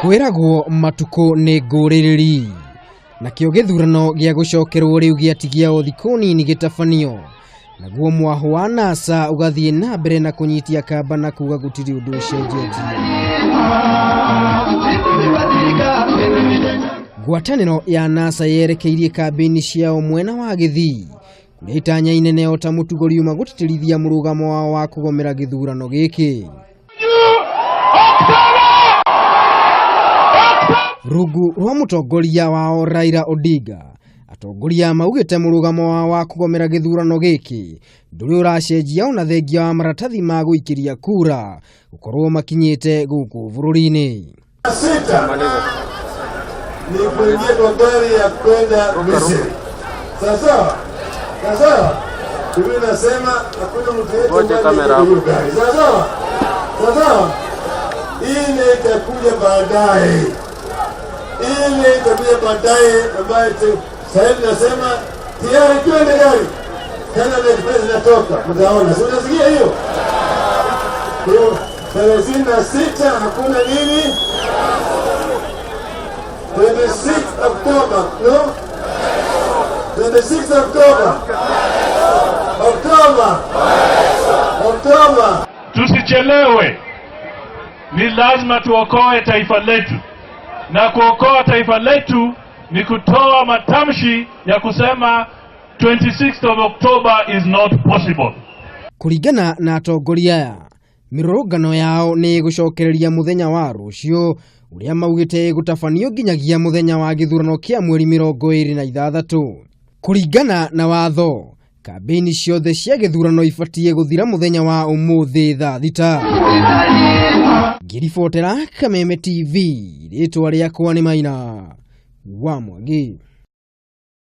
Kwĩragwo matukũ nĩ ngũrĩrĩri, nakĩo gĩthurano gĩa gũcokerwo rĩu gĩatigia o thikũ nini gĩtabanio, naguo mwahũ wa NASA ũgathiĩ na mbere na kũnyitia kamba na kuga gũtirĩ ũndũ ũcenjetie. Ngwatanĩro ya NASA yerekeirie kambĩini ciao mwena wa Gĩthii kũrĩa itanya inene o ta mũtugo riuma gũtĩtĩrithia mũrũgamo wao wa kũgomera gĩthurano gĩkĩ. Rungu rwa mũtongoria wao Raila Odinga, atongoria maugĩte mũrũgamo wao wa kũgomera gĩthurano gĩkĩ ndũrĩ ũracenjia ona thengia wa maratathi ma gũikĩria kura gũkorwo makinyĩte gũkũ bũrũri-inĩ. Sita ni kuingia kwa gari ya kwenda Misri. Sawa sawa, sawa sawa. Biblia inasema hakuna mtu yeyote ambaye hiyo gari. Sawa sawa, sawa sawa. Ile itakuja baadaye, ile itakuja baadaye, ambayo sasa hivi nasema tayari twende gari Canada Express inatoka, mtaona. Si unasikia hiyo? Hiyo 36 hakuna nini? 26 October, no? 26 October. October. October. Tusichelewe, ni lazima tuokoe taifa letu, na kuokoa taifa letu ni kutoa matamshi ya kusema 26th of October is not possible. Kũringana na atongoria aya, mĩrũrũngano yao nĩ ĩgũcokereria mũthenya wa rũciũ ũrĩa maugĩte ĩgũtabanio nginyagia mũthenya wa gĩthurano kĩa mweri 26. Kũringana na watho, kambĩini ciothe cia gĩthurano ibatiĩ gũthira mũthenya wa ũmũthĩ thaa 6. Ngĩribotera Kameme TV, rĩtwa rĩakwa nĩ Maina wa Mwangi.